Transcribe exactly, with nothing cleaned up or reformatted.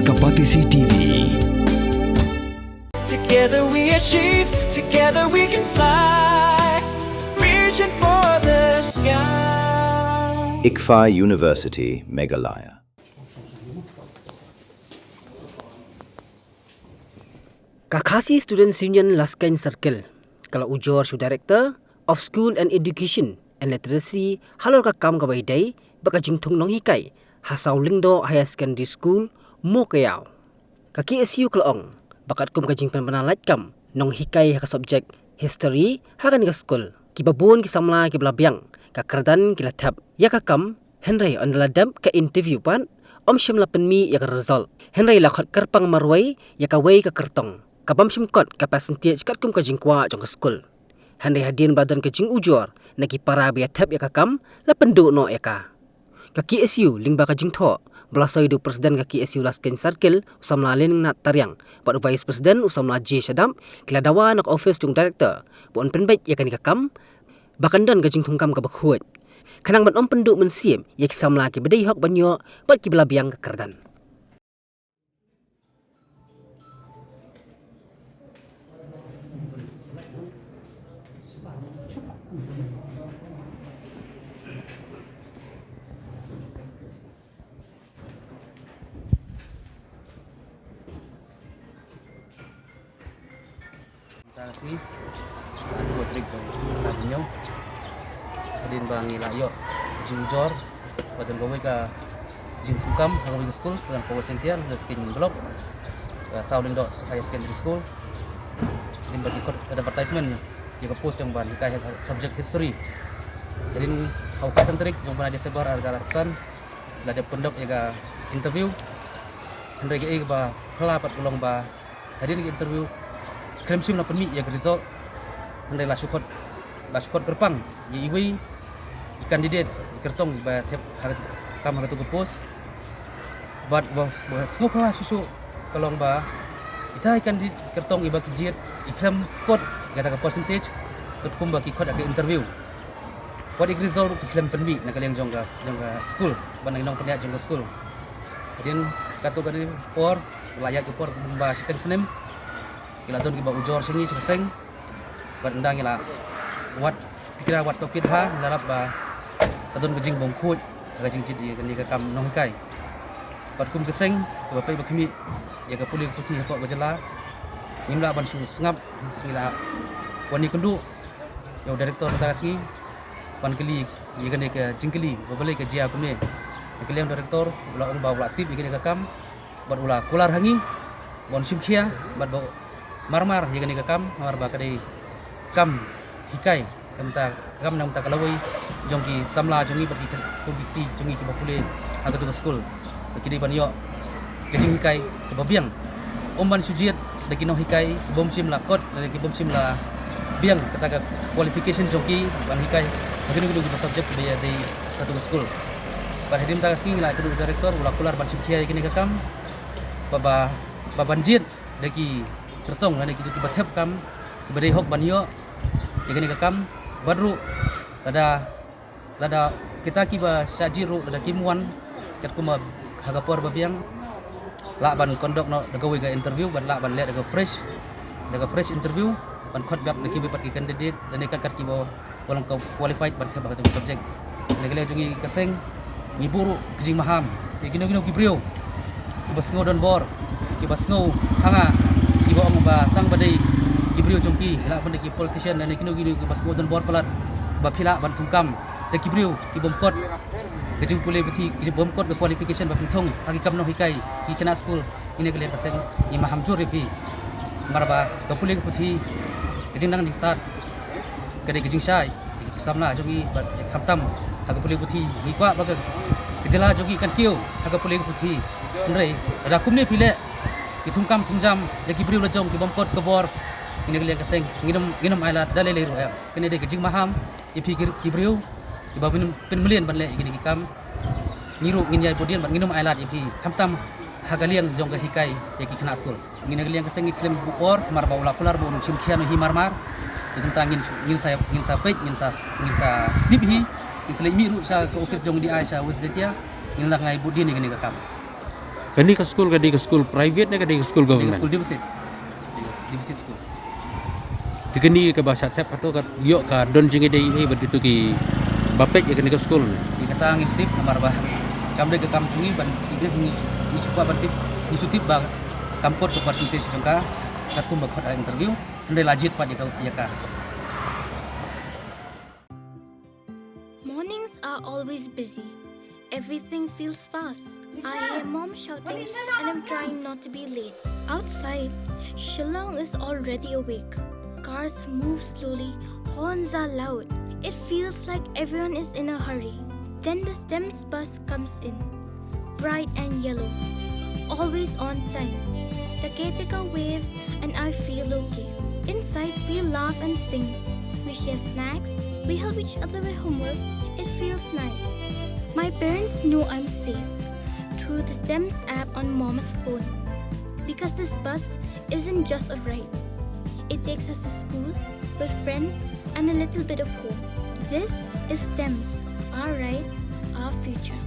Ka Batesi T V. Together we achieve, together we can fly, reaching for the sky. ICFAI University, Meghalaya. Ka Khasi Students Union Laskein Circle ka la ujor sha u Director of School and Education and Literacy halor ka kam kaba ïadei bad ka jingthung nonghikai ha Saw Lyngdoh Higher Secondary School, Mowkaiaw. Ka K S U ka la ong ba katkum ka jingpynbna laitkam nonghikai ha ka subject History ha kane ka skul, kiba bun ki samla kiba la biang ka kyrdan ki la thep ïa ka kam. Hynrei ynda la dep ka interview pat, ym shym la pynmih ïa ka result. Hynrei la khot kyrpang marwei ïa kawei ka kyrtong, ka bym shym kot ka percentage katkum ka jingkwah jong ka skul. Hynrei hadien ba don ka jingujor na ki para ba ïa thep ïa ka kam, la pynduh noh ïa ka. Ka K S U lyngba ka jingthoh ba la soi da u President ka K S U Laskein Circle, u samla Lengnat Tariang, bad u Vice President, u samla J Shadap, ki la dawa na ka office jong u Director ba un pynbeit ïa kane ka kam, ba kan don ka jingthungkam kaba khuid, khnang ban ym pynduh mynsiem ïa ki samla kiba dei hok ban ïoh bad kiba la biang ka kyrdan. Mynta ka sngi, arphew tarik jong u bnai ba hynñiew, hadien ba ngi la ïoh jingujor ba don kawei ka jingthungkam ha kawei ka skul, ka Power Chantier, Laskein Block, ka Saw Lyngdoh Higher Secondary School. Hadien ba ki khot advertisement ïa ka post jong ban hikai ha subject History. Hadien ha u khatsan tarik jong u bnai December arhajar arphew san, la dep conduct ïa ka interview. Hynrei kaei kaba phylla pat ka long ba hadien ka interview khlem shym la pynmih ïa ka result. Hynrei la shu khot, la shu khot kyrpang ïa iwei i candidate, i kyrtong iba thep ha ka kam ha katu ka post. Bad ba, ba sngewphylla shuh shuh ka long ba ita i candidate, kyrtong iba ki jied, i khlem kot ïa kata ka percentage katkum ba ki khot ha ka interview. Wat ïa ka result ruh ki khlem pynmih na ka liang jong ka, jong ka skul, bad na ki nongpynïaid jong ka skul. Hadien katto katne por, la ïaid ka por kumba shiteng snem, ki la don kiba ujor sha ngi sha ka seng. Bad ynda ngi la wad tikna wad tohkit bha, ngi la lap ba ka don ka jingbymkhuid ha ka jingjied ïa kane ka kam nonghikai. Bad kum ka seng kaba peit ba khmih ïa ka pule ka puthi hapoh ka jylla, ngim lah ban shu sngap, ngi la wan ïakynduh ïa u Director mynta ka sngi ban kylli ïa kane ka jingkylli ba balei ka jia kumne. Ngi kylli ïa u Director, u la ong ba u la tip ïa kane ka kam bad u la kular ha ngi ban shim khia bad ba marmar ïa kane ka kam, namar ba ka dei kam hikai, ka kam na bynta ka lawei jong ki samla jong ngi bad ki khyr-, ki kti jong ngi kiba pule ha katu ka skul. Ba ki dei ban ïoh ka jinghikai kaba biang, ym ban shu jied da ki nonghikai kibym shym la kot, da ki bym shym la biang kata ka qualification jong ki ban hikai ha kino kino kiba subject kiba ïadei ha katu ka skul. Bad hadien mynta ka sngi ngi la ïakynduh u Director, u la kular ban shim khia ïa kane ka kam, ba, ba, ba ban jied da ki kyrtong lane kito kiba thep kam kiba dei hok ban ïoh ïa kane ka kam. Bad ruh lada, lada kita kiba shah jied ruh lada kim wan katkum ha ka por ba biang, lah ban conduct noh da kawei ka interview bad lah ban leh da ka fresh, da ka fresh interview ban khot back da kiwei pat ki candidate lane kat kat kiba ba long ka qualified ban thep ha katu ka subject. Na ka liang jong ngi ka seng, ngi buh ruh ka jingmaham ïa kino kino ki briew kiba sngew donbor, kiba sngew hanga, kiba ong ba tang ba dei ki briew jong ki, lah ban dei ki politician lane kino kino kiba sngew donbor palat, ba phi lah ban thungkam da ki briew kibym kot ka jingpule puthi, kibym kot ka qualification ba phin thung ha ki kam nonghikai, ki khynnah skul. Ngi na ka liang ka seng ngi maham jur ïa phi. Namar ba ka pule ka puthi, ka jingnang jingstad ka dei ka jingshai ïa ki samla jong ngi bad ïa ki, khamtam ha ka pule ka puthi. Ngi kwah ba ka, ka jylla jong ngi kan kiew ha ka pule ka puthi. Hynrei lada kumne phi leh, ki thungkam thungjam ïa ki briew la jong kibym kot ka bor, ngi na ka liang ka seng ngin ym, ngin ym ailad da lei lei ruh em. Kane dei ka jingmaham ïa phi ki, ki briew kiba pyn, pynmlien ban leh ïa kine ki kam. Ngi ruh ngin ïai bud dien bad ngin ym ailad ïa phi, khamtam ha ka liang jong ka hikai ïa ki khynnah skul. Ngi na ka liang ka seng ngi khlem buh por, namar ba u la kular ba un shim khia noh hi marmar. Te kumta ngin, ngin sa, ngin sa peit, ngin sa, ngin sa tip hi, ngin sa leit mih ruh sha ka office jong D I sha West Jaintia, ngin nang ai bud dien ïa kane ka kam. Kane ka skul ka dei ka skul private ne ka dei ka skul government? Ka skul deficit. Deficit skul. Te kane kaba shah thep hato ka ïoh ka don jingïadei ei bad kito kiba peit ïa kane ka skul ne? Ïa kata ngim tip namar ba kam dei ka kam jong ngi ban tip, ngi shu kwah ban tip, ngi shu tip ba kam kot ka percentage jong ka katkum ba khot ha interview. Hynrei la jied pat ïa ka, ïa ka. Mornings are always busy. Everything feels fast. I hear mom shouting and I'm trying not to be late. Outside, Shillong is already awake. Cars move slowly, horns are loud. It feels like everyone is in a hurry. Then the STEMS bus comes in. Bright and yellow. Always on time. The caretaker waves and I feel okay. Inside, we laugh and sing. We share snacks. We help each other with homework. It feels nice. My parents know I'm safe through the STEMS app on mom's phone. Because this bus isn't just a ride, it takes us to school, with friends, and a little bit of home. This is STEMS, our ride, our future.